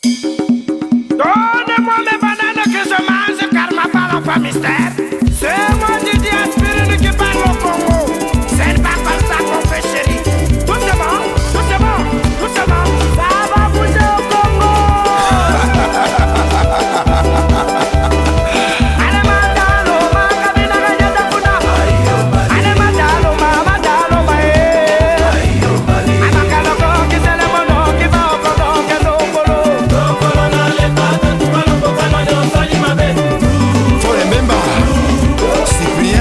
Donnez-moi mes bananes que je mange car ma parole pas mystère. C'est moi Didi Aspirine qui parle au Congo. C'est pas comme ça qu'on fait chérie. Doucement, doucement, doucement. Ça va bouger au Congo. Allez, Madalo, Makabina, Ganyata, Kuna. Allez, Madalo, Madalo, eh. Abakaloko, Kisele, Mono, Kiba, Okono, Kendo, Kolo. Fole Mbemba, Cyprien.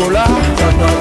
Chocolat.